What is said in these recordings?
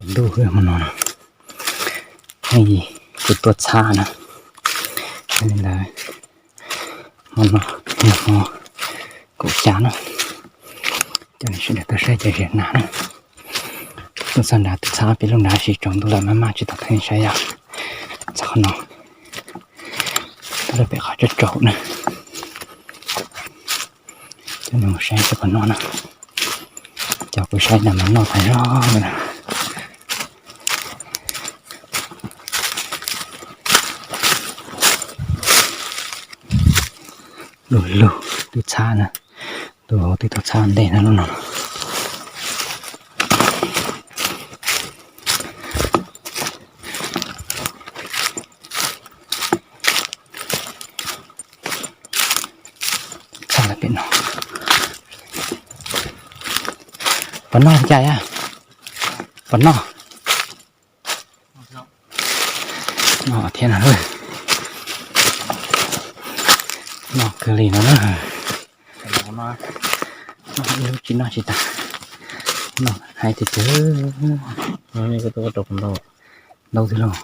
Ntuj hwb, hmo no no, kuv tuaj txhab na, li ntawd hmo no yog hmo kaum xya na, coj nej sawv daws tuaj saib cov ziab nas na. Tuaj txog nrad tus txhab peb lub nrad sis tsaus ntuj lawm maj maj tsis tau thaij saib yom. Txog qhov no, tuaj lawm pem qhov tsaus tsaus na. Coj nej mus saib cov qhov no na, cov kuv saib na mas noj tag zog na. Du lug, twb txhab na, tus hauv twb tau txhab ntej na lub no. Txhab lawm pem no. Puas noj cas a? Puas noj? Noj thiab no. Noj kawg li no na. Noj ib lub tsis noj tsis tas. Noj hais tiag tiag. Ntau tiag lauj.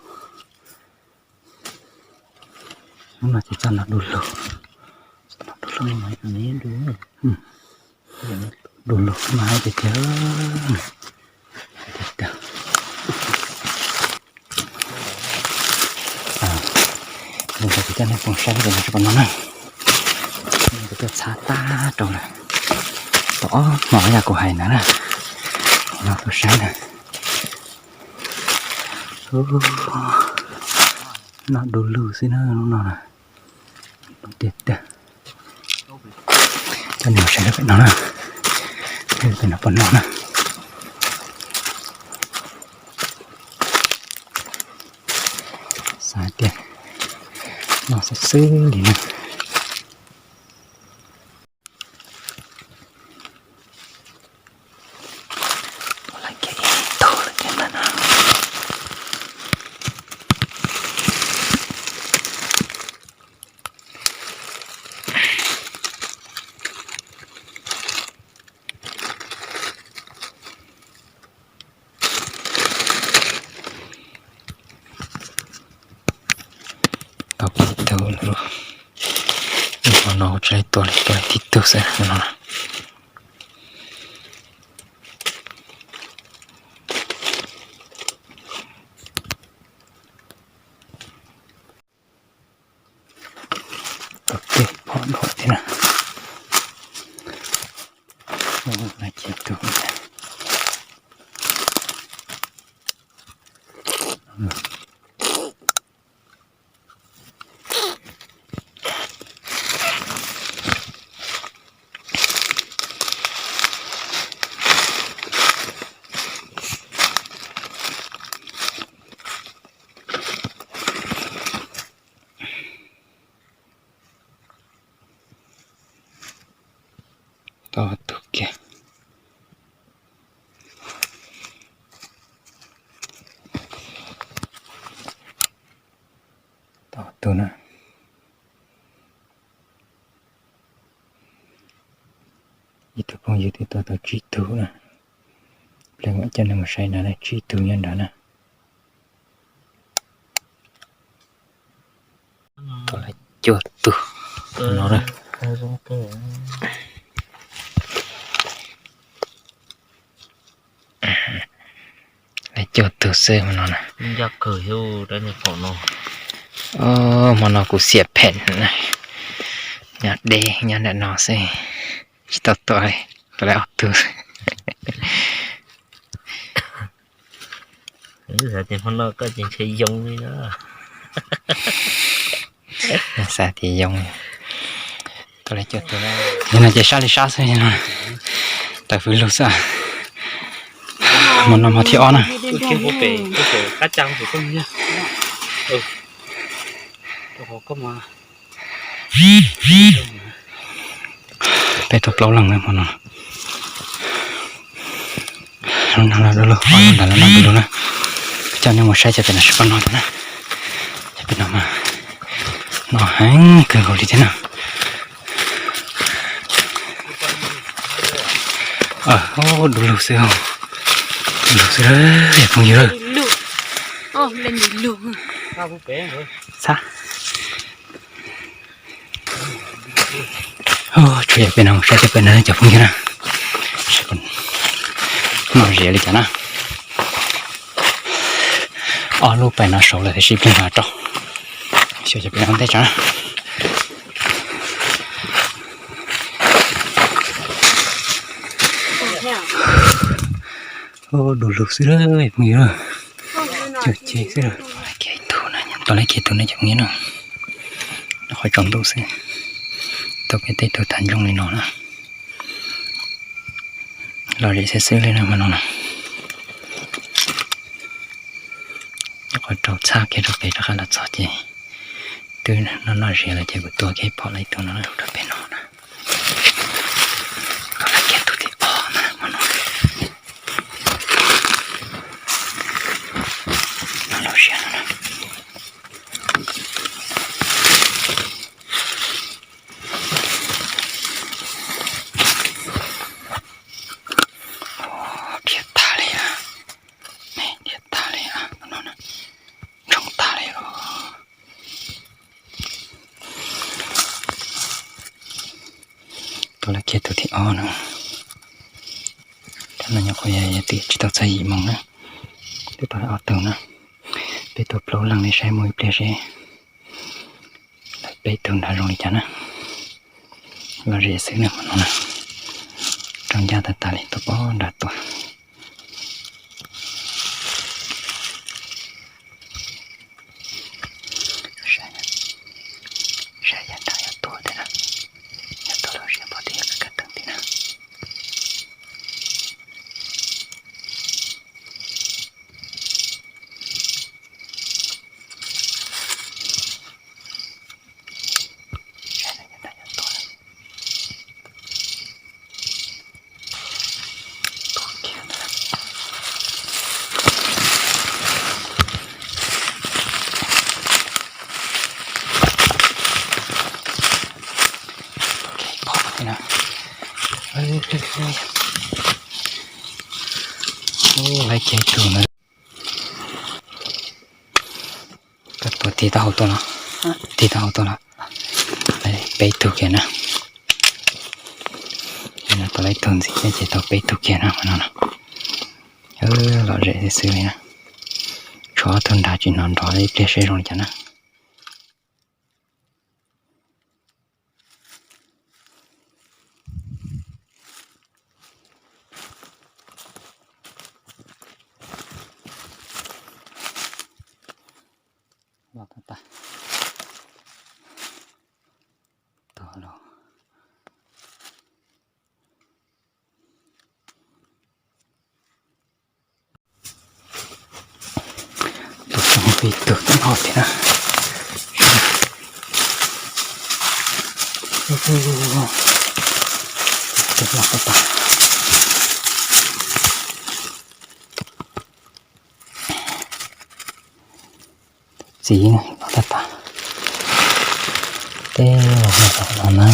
Hnub no ces txoj no du lug, txoj no du lug, du lug mas hais tiag tiag. Kuv coj nej pom saib ces nws tsis pom no na. Kuv tuaj txhab tag rau lawm, tau ob hmos yam kuv hais ntawd na. No tuaj saib na. No du lug xwb na, lub no na. Tiag tiag. Coj nej mus saib pem no na. Pem no pom no na. Xav tias no xwb xwb li na. Tau peb tug lawm. Hmo no kuv tseem tua li tua li tib tug xwb no. Tau tej phom dhau thiab na. Ua na ces tug. Tau tug kiag. Tau tug na. Ib tug phooj ywg twb tua tau tsib tug na. Pliag mam coj nej mus saib na, tsib tug nyob nrad na. Tau lawm cuaj tug no na. Lawm cuaj tug xwb hmo no na. Hmo no kuv xiam phem na. Nyob deb nyob ntawm no xwb. Tsis tau tua li, tau lawm ob tug. Xav tias hmo no koj ces ntshe yoo li na. Xav tias yoo. Tau lawm cuaj tug. Yog no ces sab li sab xwb no. Tawm fwv lug xwb. Hmo no hmo thib ob na. Peb tau plaub leeg na hmo no. Lub no los du lug, ob lub ntawd los no du lug na. Coj nej mus saib cov pem no seb puas no na. Cov pem no mas no heev kawg nkaus li thiab na. Du lug xwb os. Lug xwb lawm phooj ywg. Txhab. Tsuas yog peb no mus saib cov pem no cov phooj ywg na. Noj zias li cas na. Ob lub pem no saud lawm tab sis plig no rau. Xyov cov pem no ntej tso na. Du lug xwb lawm phooj ywg. Cog ceg xwb lawm. Tau lab kiag tus no cov phooj ywg na. Qhov tsaus ntuj xwb. Tau peb tej tug tag ntsoog li no na. Lom zem xwb xwb li no mas no na. Qhov rau txhab kiag rau pem rov qab los txog ces twb noj noj zias lawm ces kuv tua kiag phom lawm ib tug no rau pem no na. Lab kiag tus thib ob na mas no. Lom zem no na. Dhia tag li, dhia tag li, ntshoo tag li os. Tau lab kiag tus thib ob no. Cov no nyuam qhuav yog yog tias tsis tau txog yim moos na. Twb tau ob tug na. Peb tua plaub leeg li saib mus ib pliag seb lawv peb tug nrad zoo li cas na. Lom zem xwb na mas no na. Rau ncaj tag tas li tua pem nrad tuaj. Saib yav nrad yog tuag thiab na. Yog tuag lom zem pom tias yog kab teeg tim na. Lawv cev tug na. Koj tua tig taub hau tuaj los, tig taub hau tuaj los. Peb tug kiag na. Tua lawv tug ntxiv ces tau peb tug kiag na no. Lom zem xwb xwb li na. Tshuav ob tug nrad tsis hnov nrov li, ib pliag seb zoo li cas na. Los tag tag. Tog los. Tus xyoo peb tug tau thiab na. Txiv los tag tag. Teb los no na.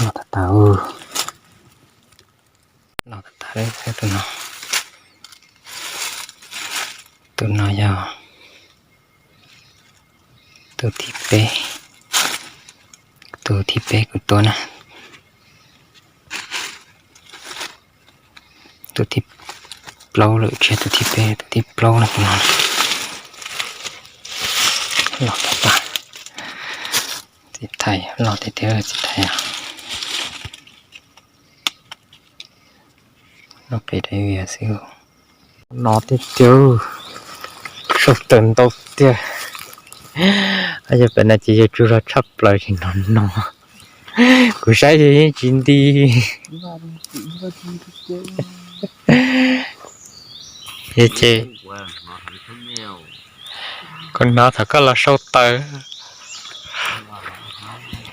Los tag tag. Los tag tag li tus no. Tus no yog tus thib peb, tus thib peb kuv tua na. Tus thib plaub lawm, tsis yog tus thib peb, tus thib plaub na tus no. Los tag tag. Txiv thais los tiag tiag txiv thais. Noj qe dai vias xwb. No tiag tiag, sau taws ntau tiag. Yog pem no ces yog tsaug zog tshaj plaws li no no. Kuv saib yog yeej tsis nti. Ces koj hnov thaum koj los sau taws.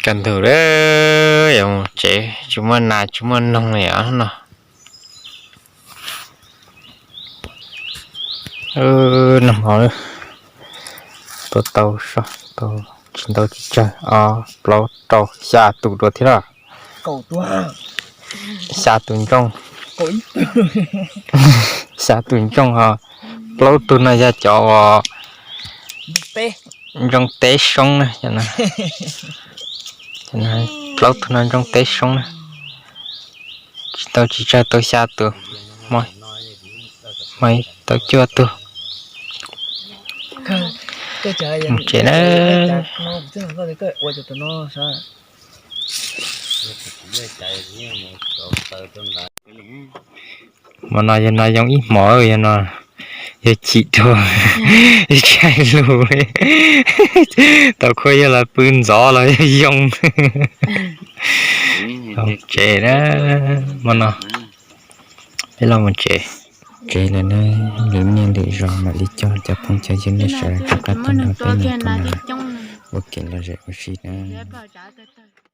Kaj ntug lawm, yuav mus tsev tsis muaj nas tsis muaj noog li os no. Nag hmo tua tau soj tau Tsis ntau tsis tsawg, ob plaub rau xya tus dua thiab los. Xya tus ntsooj, xya tus ntsooj ho plaub tug no yog cov uas ntsooj teb soob na. Plaub tug no ntsooj teb soob na. Tsis ntau tsis tsawg tau xya tus, tau cuaj tug. Mus tsev na. Hmo no yog no yoo ib hmos, yog no yog chim dua, tsis hais lus. Tau khuaj yog los pw ntxov los yog yoo. Mus tsev na, hmo no peb los mus tsev. Tsev lawm na, lwm niaj lwm zaus mam li coj cov phooj cov ywg nej sawv daws rov qab tuaj nrog peb mus ua kev lom zem ua si na.